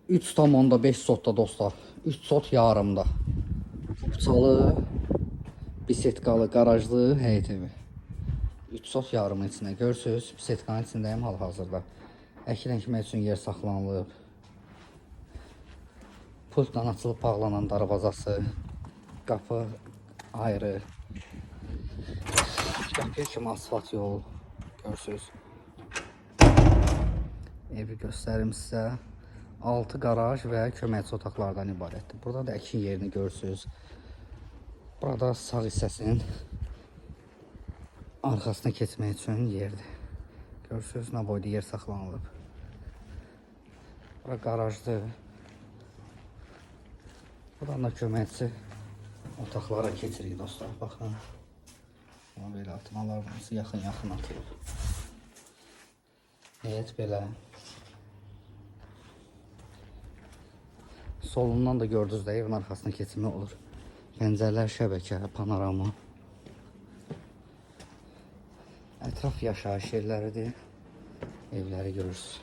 3,5 sotda dostlar. 3 sot yarımda. Kupçalı, bisetkalı, qarajlı həyət evi. 3 sot yarımın içində görürsüz. Bisetkanın içindəyim hal-hazırda. Əkin əkmək üçün yer saxlanılıb. Pultla açılıb bağlanan darvazası, qapı ayrı. Qapıya kimi asfalt yol görürsüz. Evi göstərim sizə. 6 qaraj və köməkçi otaqlardan ibarətdir. Burada da əkin yerini görürsüz. Burada sağ hissəsinin arxasına keçmək üçün yerdir. Görürsüz, nə boyda yer saxlanılıb. Bura qarajdır. Buradan da köməkçi otaqlara keçirik dostlar. Baxın. Amma belə atmalar hamısı yaxın-yaxın atılıb. Həyət belə. Solundan da gördünüz də evin arxasına keçmək olur. Pəncərələr şəbəkə, panorama. Ətraf yaşayış yerləridir. Evləri görürsünüz.